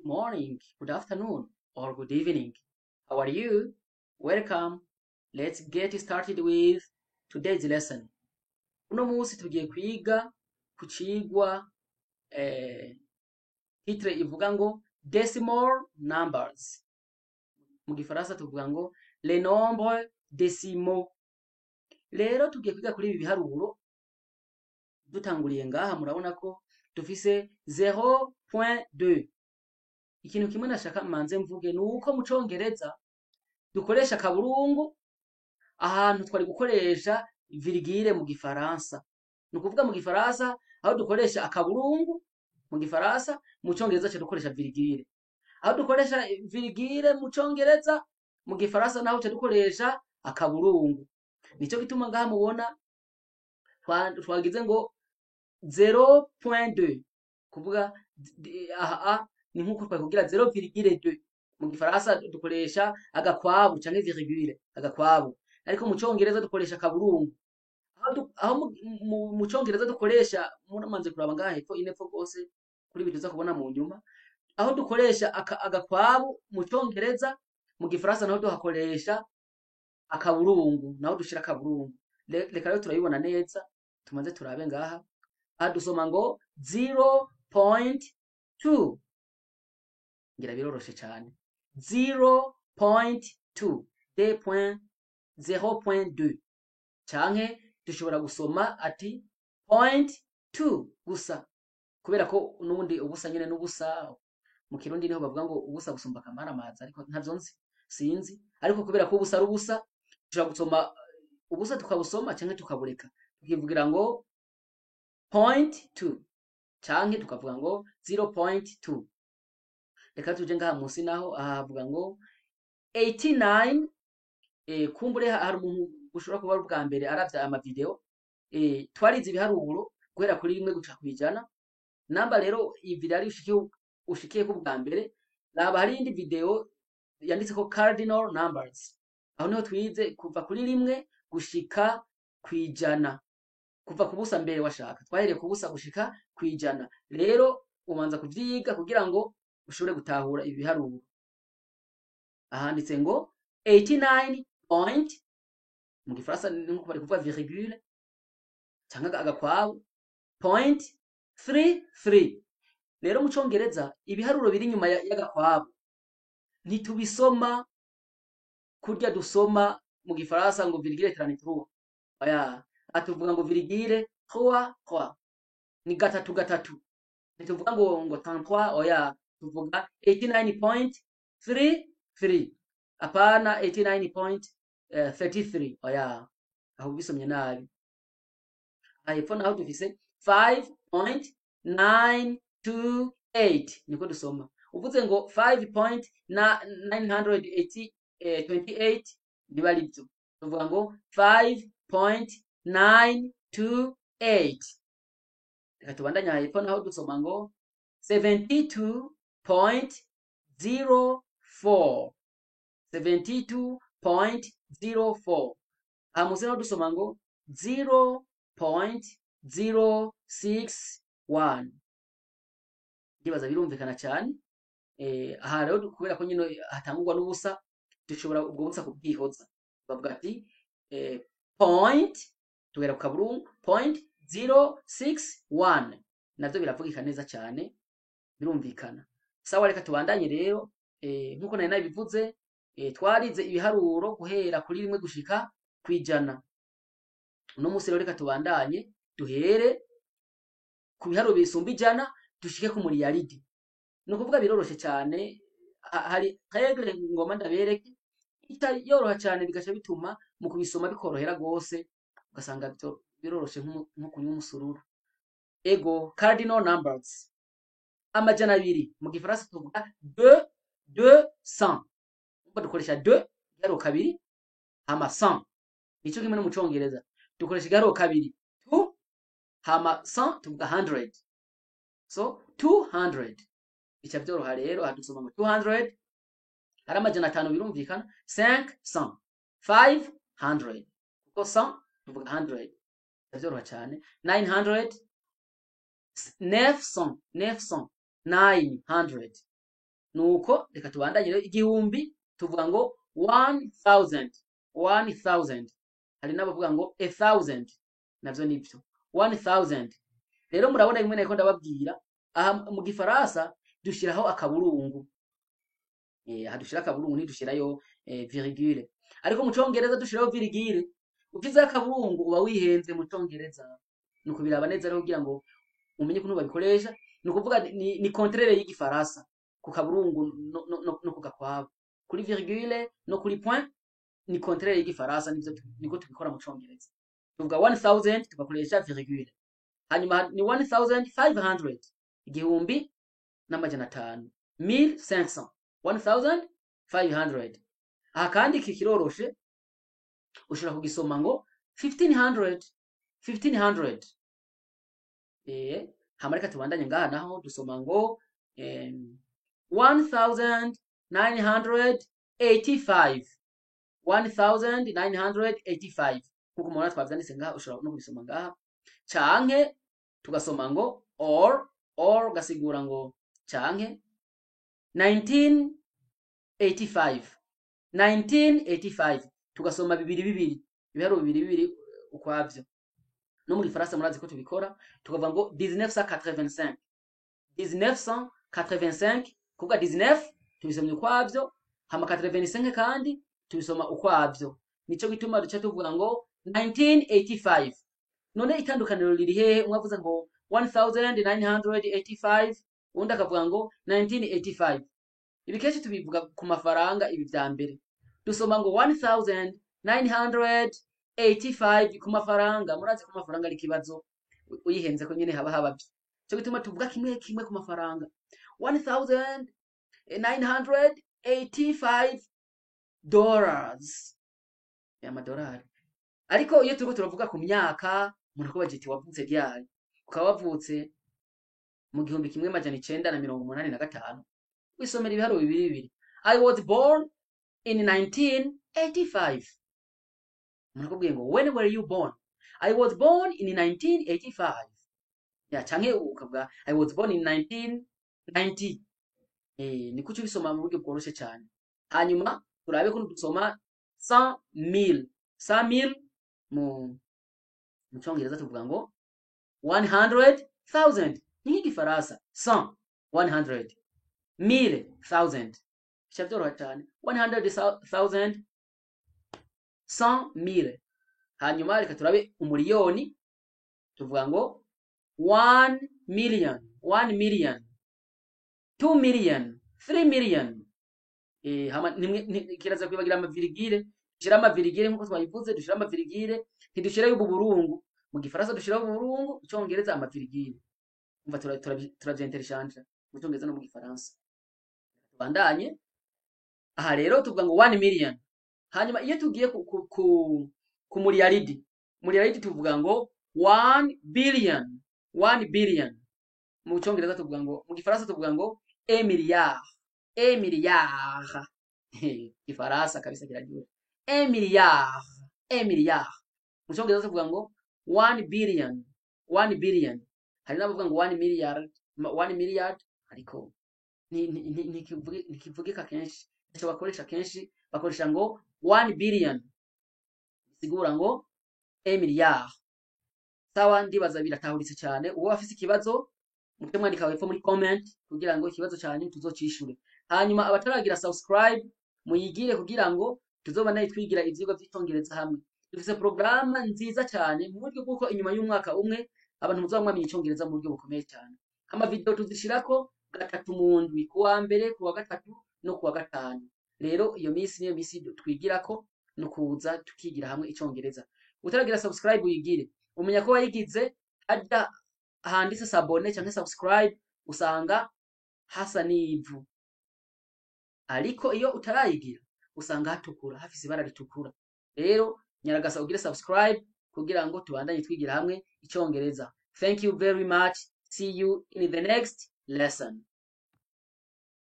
Morning, good afternoon, or good evening. How are you? Welcome. Let's get started with today's lesson. Uno munsi tugiye kwiga ku cigwa titre ivuga ngo decimal numbers. Mu gifaransa tuvuga ngo les nombres décimaux. Rero tugiye kwiga kuri ibi biharuro dutanguriye ngaha. Murabona ko dufise 0.2. Ikintu kimwe nashaka manze mvuge ni uko mu Congereza dukoresha akaburungu ahantu twari gukoresha virgule mu gifaransa. Ni ukuvuga mu gifaransa aho dukoresha akaburungu mu gifaransa, mu Congereza ca dukoresha virgule. Aho dukoresha virgule mu Congereza, mu gifaransa naho ca dukoresha akaburungu. Nico gituma ngaha mubona twagize ngo 0.2, kuvuga aha ni nkuko twari kugira 0,2. Mu gifaransa dukoresha agakwabu canke virgule, agakwabu, ariko mu Congereza dukoresha akaburungu. Aho mu Congereza dukoresha, muramanze kuraba ngaha hepfo, inepfo rwose kuri ibi tuza kubona mu nyuma, aho dukoresha agakwabu mu Congereza, mu gifaransa naho duhakoresha akaburungu, naho dushira akaburungu. Reka rero turabibona neza, tumaze turabe ngaha. Aha dusoma ngo 0.2. Ngira biroroshe cyane. 0.2, 0.2, canke dushobora gusoma ati point 2 gusa, kubera ko n'ubundi ubusa nyene n'ubusa. Mu Kirundi niho bavuga ngo ubusa gusumba akamaramaza, ariko ntavyo nzi, sinzi. Ariko kubera ko ubusa ari ubusa, dushobora gusoma ubusa, tukabusoma canke tukabureka, tukivugira ngo point 2 canke tukavuga ngo 0.2. Reka tuje ngaha munsi naho. Aha havuga ngo 89. Kumbure hari umuntu ushobora kuba ari ubwa mbere aravye ama video. Twarize ibiharuro guhera kuri 1 guca kwijana. Namba rero iyi video ari ushikiye ku bwa mbere, raba hari iyindi video yanditseko cardinal numbers. Aho niho twize kuva kuri 1 gushika kwijana, kuva ku busa mbere washaka, twahereye ku busa gushika kwijana. Rero ubanza kuvyiga kugira ngo ushobore gutahura ibi biharuro. Ahanditse ngo 89 point, mu gifaransa ni nkuko bari kuvuga virgule canke agakwabu, point 33. Rero mu Congereza ibiharuro biri inyuma y'agakwabu ntitubisoma kurya dusoma mu gifaransa ngo virgule 33. Oya, atuvuga ngo virgule 3 3, ni gatatu gatatu. Ntituvuga ngo 33, oya, tuvuga 89.33, apana 89.33, oya, aho bisomye nabi. Aha hepfo naho dufise 5.928, niko dusoma. Uvuze ngo 5.928 niba ari byo. Tuvuga ngo 5.928. Reka tubandanye. Aha hepfo naho dusoma ngo 72.04, 72.04. Aha munsi naho dusoma ngo 0.061. Ndibaza birumvikana cyane. Aha rero kubera ko nyine hatangurwa n'ubusa, dushobora ubwo busa kubwihoza, bavuga ati point, tugera ku kaburungu, point 061. Navyo biravugika neza cyane, birumvikana. Sawa, reka tubandanye rero. Nkuko nari nabivuze, twarize ibiharuro guhera kuri 1 gushika kwijana. Uno munsi rero reka tubandanye, duhere ku biharuro bisumba 100 dushike ku muriyaridi. Ni ukuvuga biroroshe cyane. Hari règle ngoma ndabereke ica yoroha cyane, bigaca bituma mu kubisoma bikorohera gose, ugasanga biroroshe nko kunywa umusururu. Ego, cardinal numbers. 200 mu gifaransa tuvuga deux, deux cent. Ubwo dukoresha deux, igiharuro kabiri, hama cent. Nico kimwe no mu Congereza dukoresha igiharuro kabiri, two, hama cent tuvuga hundred, so 200. Bica byoroha rero. Aha dusoma ngo 200, ari 500, birumvikana, cinq cent, 500, kuko cent tuvuga hundred. Bica byoroha cyane. 900, neuf cent, neuf cent, 900. Nuko reka tubandanye rero. 1000 tuvuga ngo 1000, 1000. Hari n'abavuga ngo a thousand, navyo nivyo, 1000. Rero murabona bimwe nariko ndababwira aha. Mu gifaransa dushiraho akaburungu, aha dushira akaburungu, ntidushirayo virgule, ariko mu congereza dushiraho virgule. Ukizeho akaburungu uba wihenze mu congereza. Ni ukubiraba neza rero kugira ngo umenye ukuntu babikoresha. Ni ukuvuga ni contraire y'igifaransa ku kaburungu no ku gakwabo, kuri virgule no kuri point, ni contraire y'igifaransa. Nivyo niko tubikora mu congereza. Tuvuga 1000 tugakoresha virgule. Hanyuma ni 1500, 1500, 1500, 1500. Aha kandi iki kiroroshe, ushobora kugisoma ngo 1500, 1500. Hama reka tubandanye. Ngaha naho dusoma ngo 1985, 1985, nkuko mubona twavyanditse ngaha. Ushobora no kubisoma ngaha, canke tugasoma ngo or. Or gasigura ngo canke. 1985, 1985, tugasoma bibiri bibiri, ibiharuro bibiri bibiri ukwavyo. No mu gifaransa murazi ko tubikora, tukavuga ngo 1985, 1985, kuvuga 19 tubisomye ukwavyo, hama 85 kandi tubisoma ukwavyo. Nico gituma duca tuvuga ngo 1985. None itandukaniro riri hehe? Umwe avuze ngo 1985, uwundi akavuga ngo 1985. Ibi kenshi tubivuga ku mafaranga. Ibi vya mbere dusoma ngo 1985 ku mafaranga. Murazi ko amafaranga ari ikibazo, uyihenze ko nyene haba habavye. Cyo gituma tuvuga kimwe kimwe ku mafaranga, $1985, y'amadolari. Ariko iyo turiko turavuga ku myaka, umuntu akubaza ati: "Wavutse ryari?" Ukaba wavutse mu 1985, wisomera ibiharuro bibiri bibiri: "I was born in 1985." Umuntu akubwiye ngo: "When were you born?" "I was born in 1985." Ya, canke ukavuga: "I was born in 1990." Ni kuco ubisoma mu buryo bworoshe cyane. Hanyuma turabe kuno dusoma 100,000. 100,000 mu congereza tuvuga ngo 100,000. Ni nk'igifaransa: 100, 100, mille, thousand. Bica byoroha cyane: 100,000, 100,000. Hanyuma reka turabe umuriyoni. Tuvuga ngo 1 million, 1 million, 2 million, 3 million. Hama kiraza kwibagira amavirgule. Dushira amavirgule nkuko twabivuze, dushira amavirgule, ntidushirayo ububurungu. Mu gifaransa dushiraho ububurungu, icongereza amavirgule. Umva, turavyentereshanja mu congereza no mu gifaransa. Tubandanye. Aha rero tuvuga ngo 1 million. Hanyuma iyo tugiye ku muriyaridi, muriyaridi tuvuga ngo 1 billion, 1 billion. Mu congereza tuvuga ngo, mu gifaransa tuvuga ngo un milliard, un milliard. Gifaransa kabisa kiraryoshe: un milliard, un milliard. Mu congereza tuvuga ngo 1 billion, 1 billion. Hari n'abavuga ngo 1 milliard, 1 milliard, ariko ntikivugika kenshi. Icyo bakoresha kenshi, bakoresha ngo 1 billion, bisigura ngo un milliard. Sawa, ndibaza biratahuritse cyane. Uwo afise ikibazo muke mwandika hepfo muri comment kugira ngo ikibazo cyanyu tuzocishure. Hanyuma abataragira subscribe muyigire kugira ngo tuzobandanye twigira ivyigwa vy'icongereza hamwe. Dufise porogaramu nziza cyane mu buryo bw'uko inyuma y'umwaka umwe abantu muzoba mwamenya icongereza mu buryo bukomeye cyane. Ama video tuzishirako gatatu mu ndwi, kuwa mbere, kuwa gatatu no kuwa gatanu. Rero iyo minsi niyo minsi twigirako no kuza tukigira hamwe icongereza. Utaragira subscribe uyigire. Umenya ko wayigize harya handitse s'abonner canke subscribe, usanga hasa n'ivu, ariko iyo utarayigira usanga hatukura, hafise ibara ritukura. Rero nyaragasa ugire subscribe kugira ngo tubandanye twigira hamwe icongereza. Thank you very much. See you in the next lesson.